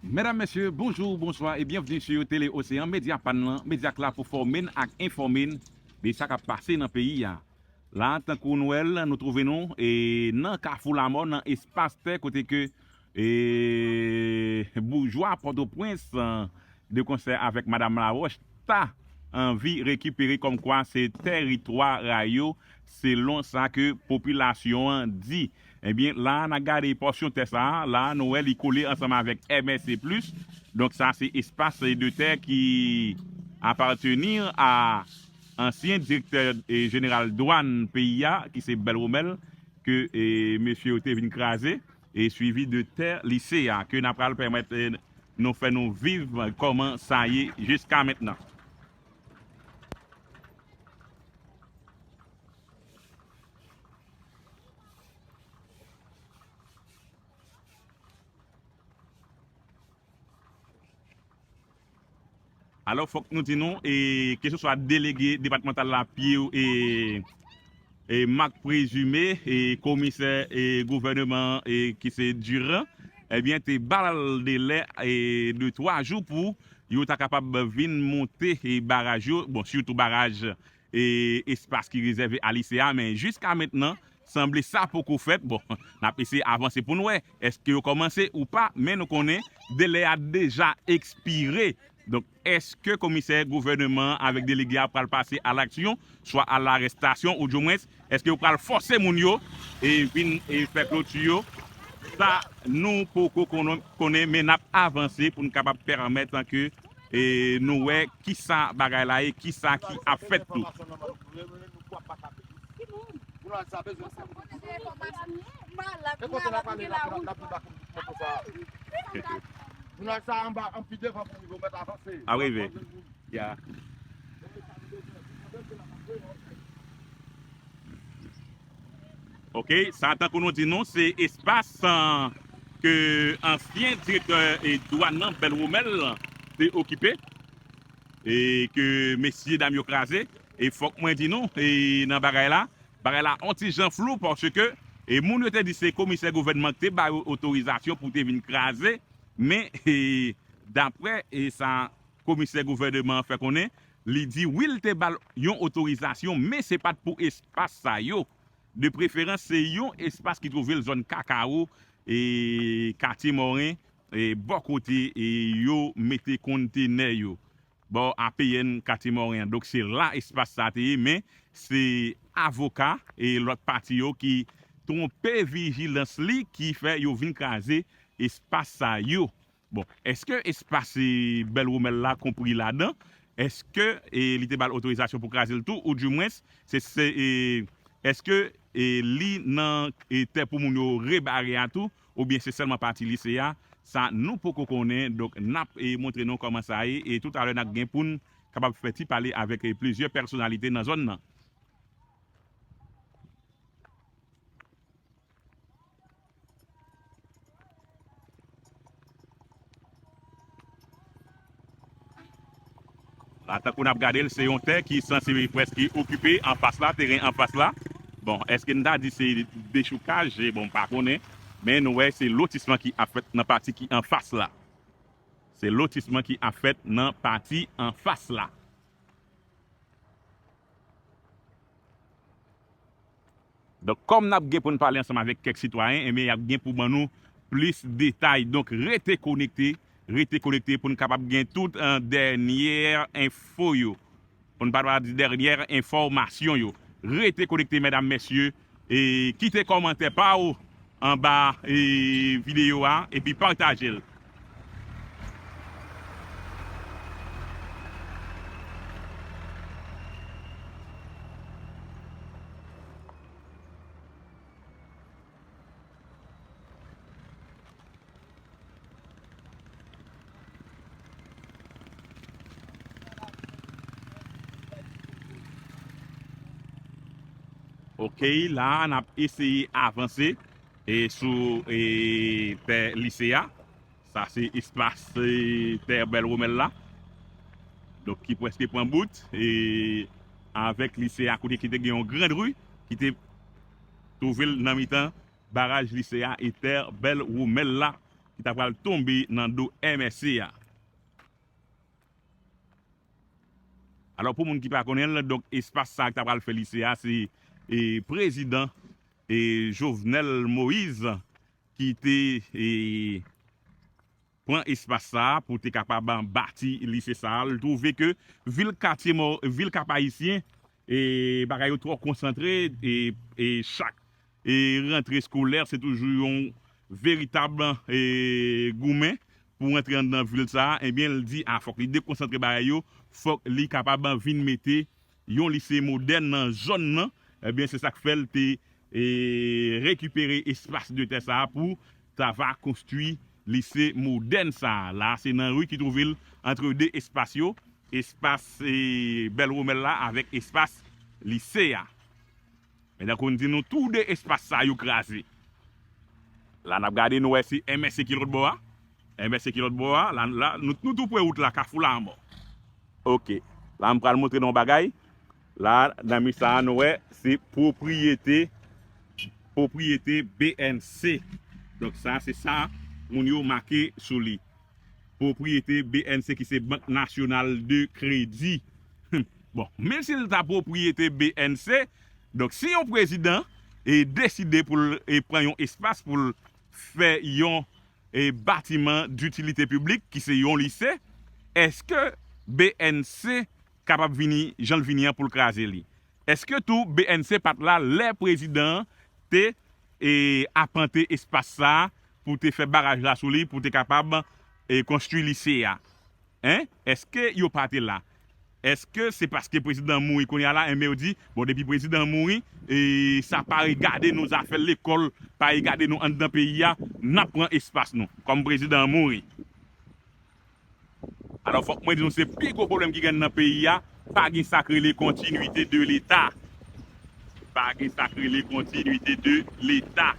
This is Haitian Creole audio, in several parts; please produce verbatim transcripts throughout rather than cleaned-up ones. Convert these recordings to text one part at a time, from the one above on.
Medam, mesye, bonjou, bonswa e byenvni sou Tele Oseyan, medya pa n lan, medya k la pou fòme n ak enfòme n de sa k ap pase nan peyi a. La, tankou nou wè l, nou twouve nou e nan Kafou Lamò, nan espas tè kote ke e boujwa Pòtoprens, de konsè avèk Madam Laroche, ta anvi rekipere kòmkwa se tèritwa a yo, selon sa ke popilasyon an di. Ebyen, la a, n a gade pòsyon tè sa a, la a, nou wè li kole ansanm avèk M S C plis. Donk, sa se espas de tè ki apateni a ansyen direktè e jeneral dwàn peyi a, ki se Bèl Womèl, ke e mesye yo te vin kraze, e swivi de tè lise a, ke n a pral pèmèt e nou fè nou viv kòman sa ye jiska mentnan. Alò, fòk nou di nou, e keseswa delege depatmantal la, Pierre, e e Marc Présumé, e komisè e gouvèneman e ki se Durand, ebyen, te ba l delè e de twa jou pou yo ta kapab vin monte e baraj yo, bon, sitou baraj e espas ki rezève a lise a, men jiska mentnan, sanble sa poko fèt. Bon, n ap eseye avanse pou n wè èske yo kòmanse ou pa, men nou konnen delè a deja ekspire. Donk, èske komisè gouvèneman an avèk delege a pral pase a laksyon, swa a larèstasyon, ou dimwens, èske yo pral fòse moun yo e vin e fè kloti yo? Sa, nou poko konnen, konnen, men n ap avanse pou n kapab pèmèt ke e nou wè kisa bagay la ye, kisa ki ap fèt tou. Jounal sa bezwen sa. E kote n ap ale la, n ap, n ap vin ba konpòtman konsa. Jounal sa anba, anpi devan pou rive, ou mèt avanse. A rive. Ya. Ok, sa tankou nou di nou, se espas, e, ke ansyen direktè, e, dwàn nan, Bèl Womèl, te okipe, e ke mesye dam yo kraze. E fòk mwen di nou, e nan bagay la, bagay la on ti jan flou, paske, e, moun yo te di se komisè gouvènman ki te ba yo otorizasyon pou te vin kraze, men, e, daprè, e, sa komisè gouvèneman an fè konnen, li di wi, l te ba l yon otorizasyon, men se pa t pou espas sa yo. De preferans, se yon espas ki twouve l zòn Kakawo, e, Katye Mòren, e, bò kote, e, yo mete kontenè yo, bò A P N Katye Mòren an. Donk, se la espas sa a te ye, men se avoka e lòt pati yo ki twonpe vijilans li ki fè yo vin kraze espas sa yo. Bon, èske espas, e, Bèl Womèl la konpri ladan? Èske, e, li te ba l otorizasyon pou kraze l tou? Ou dimwens, se, se, e, èske, e, li nan, e, tè pou moun yo rebare a tou? Oubyen se sèlman pati lise a? Sa, nou poko konnen. Donk, n ap, e, montre nou kòman sa ye. E toutalè, n ap gen pou n kapab fè ti pale avèk, e, plizyè pèsonalite nan zòn nan. La, tankou n ap gade l, se yon tè ki sanse prèske okipe anfas la, teren anfas la. Bon, èske n ta di se dechoukaj? Bon, m pa konnen. Men nou wè, se lotisman ki ap fèt nan pati ki anfas la. Se lotisman ki ap fèt nan pati anfas la. Donk, kòm n ap gen pou n pale ansanm avèk kèk sitwayen, ebyen, y ap gen pou ban nou plis detay. Donk, rete konekte, rete konekte pou n kapab gen tout, e, dènyè enfo yo. Pou n pa di dènyè enfòmasyon yo. Rete konekte, medam, mesye, e kite kòmantè pa w anba, e, videyo a, epi pataje l. Ok, la a n ap eseye avanse e sou, e, tè lise a. Sa se espas, e, tè Bèl Womèl la. Donk, ki prèske pran bout, e, avèk lise a, kote ki te gen yon gran ri ki te twouve l nan mitan baraj lise a e tè Bèl Womèl la. ki ta pral tonbe nan do M S C a. Alò, pou moun ki pa konnen l, donk, espas sa a ki ta pral fè lise a, se, e, prezidan, e, Jovenel Moïse ki te, e, pran espas sa a pou te kapab bati lise sa a. L twouve ke vil katye mò, vil Kap Ayisyen, e, bagay yo twò konsantre, e, e chak e rantre eskolè, se toujou yon veritab, e, goumen pou rantre anndan vil sa a, ebyen, l di, a, fòk li dekonsantre bagay yo, fòk li kapab vin mete yon lise modèn nan zòn nan. Ebyen, se sa k fè l te, e, rekipere espas de tè sa a pou ta va konstwi lise modèn sa a. La, se nan ri ki twouve l antre de espas yo, espas, e, Bèl Womèl la avèk espas lise a. Men tankou n di nou, tou de espas sa yo kraze. La n ap gade, nou wè se M S C ki lòt bò a. M S C ki lòt bò a. La, la, nou, nou tou pre wout la, Kafou Lanmò. Oke. La m pral montre nou yon bagay. La, nan mi sa a, nou wè, se pwopriyete, pwopriyete B N C. Donk sa, se sa moun yo make sou li. Pwopriyete B N C ki se Bank Nasyonal de Kredi. Bon, menm si l ta pwopriyete B N C, donk si yon prezidan e deside pou l e pran yon espas pou l fè yon e batiman ditilite piblik ki se yon lise, èske B N C kapab vini jan l vini an pou l kraze li? Èske tou B N C pa t la lè prezidan an te e apante espas sa a pou te fè baraj la sou li, pou te kapab e konstwi lise a? Hein? Èske yo pa te la? Èske se paske prezidan an mouri kounye a la, enben yo di, bon, depi prezidan an mouri, e sa pa regade nou zafè lekòl, pa regade nou anndan peyi a, n ap pran espas nou, kòm prezidan an mouri? Alò, fòk mwen di nou, se pi gwo pwoblèm ki gen nan peyi a, pa gen sa k rele kontinwite de Leta. Pa gen sa k rele kontinwite de Leta.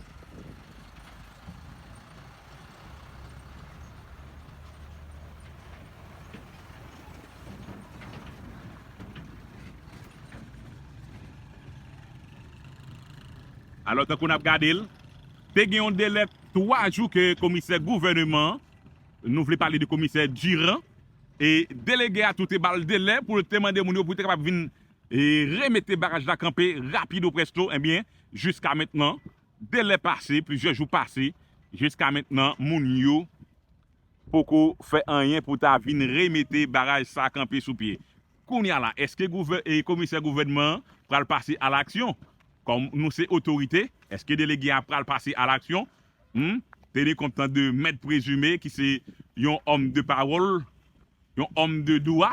Alò, tankou n ap gade l, te gen yon delè twa jou ke komisè gouvènman an, nou vle pale de komisè Durand, e delege a tou te ba l delè pou l te mande moun yo pou te kapab vin e remete baraj la kanpe rapido presto, ebyen, jiska mentnan, delè pase, plizyè jou pase, jiska mentnan, moun yo poko fè anyen pou ta vin remete baraj sa kanpe sou pye. Kounye a la, èske gouvè-, e komisè gouvènman an pral pase alaksyon? Kòm nou se otorite, èske delege a pral pase alaksyon? Hmm? Teni kont de mèt prezime ki se yon òm de pawòl, yon òm de dwa,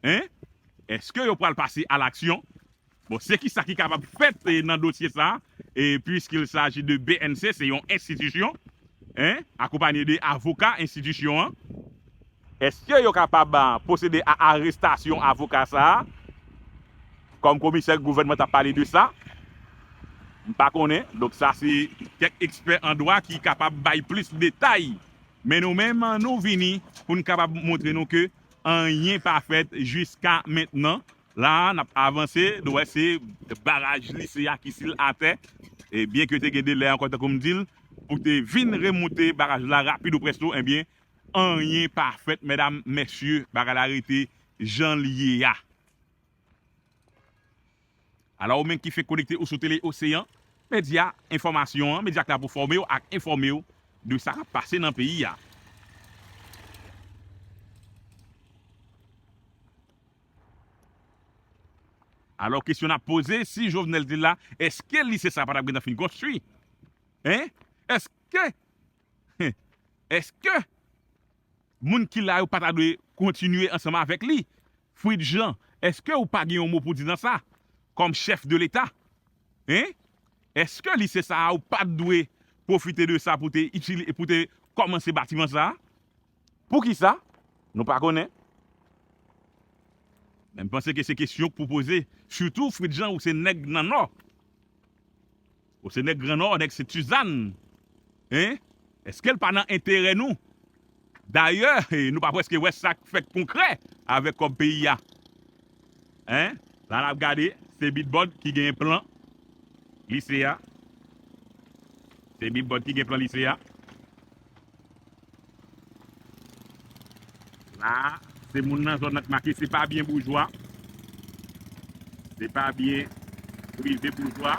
hein? Èske yo pral pase alaksyon? Bon, se ki sa ki kapab fèt, eh, nan dosye sa, eh, puisqu'il s'agit de B N C, se yon enstitisyon, hein, akonpanye de avoka enstitisyon an. Èske yo kapab, ah, pwosede a arestasyon avoka sa a? Kòm komisè gouvènman t ap pale de sa, m pa konnen. Donk, sa se kèk ekspè an dwa ki kapab bay plis detay. Men nou menm, nou vini pou n kapab montre nou ke anyen pa fèt jiska mentnan. La, n ap avanse, nou wè se baraj lise a ki sil atè. E byen ke te gen delè ankò, tankou m di l, pou te vin remoute baraj la rapid ou presto, ebyen, anyen pa fèt, medam, mesye, bagay la rete jan l ye a. Alò, ou menm ki fenk konekte ou sou Tele Oseyan, medya enfòmasyon an, medya k la pou fòme w ak enfòme w de sa k ap pase nan peyi a. Alò, kesyon n ap poze, si Jovenel te la, èske lise sa pa t ap gentan fin konstwi? Hein? Èske, èske moun ki la yo pa ta dwe kontinye ansanm avèk li? Fritz Jean, èske ou pa gen yon mo pou di nan sa? Kòm chèf de Leta? Hein? Èske lise sa a ou pa t dwe pwofite de sa pou te itili-, pou te kòmanse batiman sa a? Poukisa? Nou pa konnen. Men m panse ke se kesyon k pou poze. Sitou, Fritz Jean, ou se nèg nan Nò. Ou se nèg Gran Nò, nèg Sent Sizàn. Hein? Èske l pa nan enterè nou? Dayè, eh, nou pa prèske wè sa k fèt konkrè avèk kòb peyi a. Hein? La n ap gade, se Bitbòd ki gen plan lise a. Se Bitbòd ki gen plan lise a. A, se moun nan zòn nan k make, se pa byen boujwa. Se pa byen prive boujwa.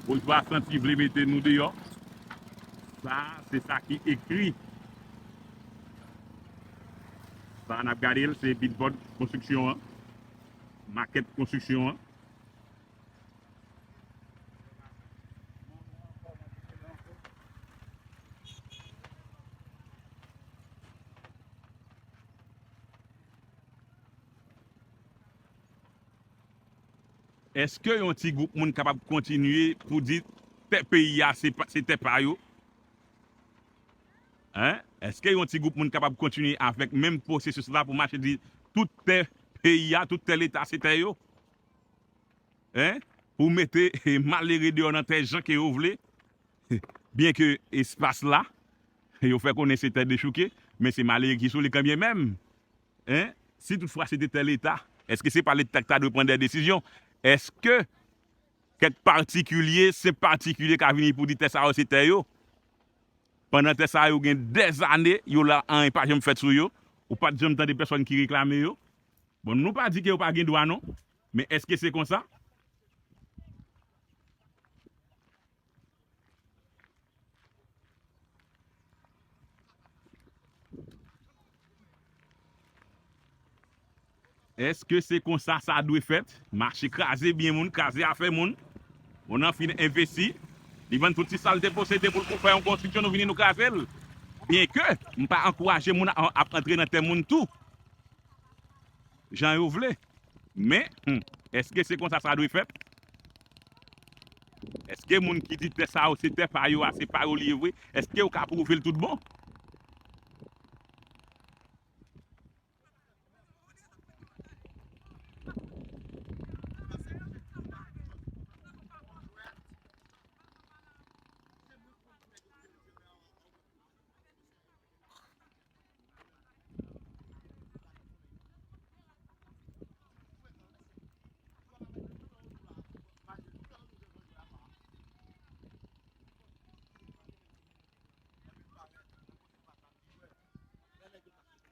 Boujwa santi vle mete nou deyò. Sa, se sa ki ekri. Sa n ap gade l, se billboard konstriksyon an, makèt konstriksyon an. Èske yon ti gwoup moun kapab kontinye pou di tè peyi a se pa, se tè pa yo? Hein? Èske yon ti gwoup moun kapab kontinye avèk menm pwosesis la pou mache di tout tè peyi a, tout tè Leta se tè yo? Hein? Pou mete malere deyò nan tè jan ke yo vle, byenke espas la, yo fè konnen se tè dechouke, men se malere ki sou li kanmenm. Hein? Si toutfwa se te tè Leta, èske se pa Leta ki ta dwe pran de desizyon? Èske kèk patikilye, senp patikilye ka vini pou di tè sa yo se tè yo? Pandan tè sa yo gen dèzane, yo la, anyen pa janm fèt sou yo, ou pa t janm tande pèsonn ki reklame yo. Bon, nou pa di ke yo pa gen dwa non, men èske se konsa? Èske se konsa sa dwe fèt? Mache kraze byen moun, kraze afè moun. Moun nan fin envesti. Li vann tout ti sa l te posede pou l fè yon konstriksyon, nou vini nou kraze l. Byenke m pa ankouraje moun ap, ap antre nan tè moun tou, jan yo vle. Men, hmm, èske se konsa sa dwe fèt? Èske moun ki di tè sa yo se tè pa yo a, se pa yo li ye vre? Èske yo ka pwouve l tout bon?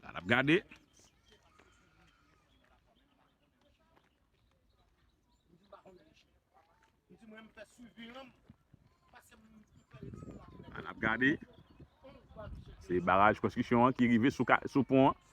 Sa n ap gade. Sa n ap gade. Se baraj konstriksyon an ki rive sou ka, sou pon an.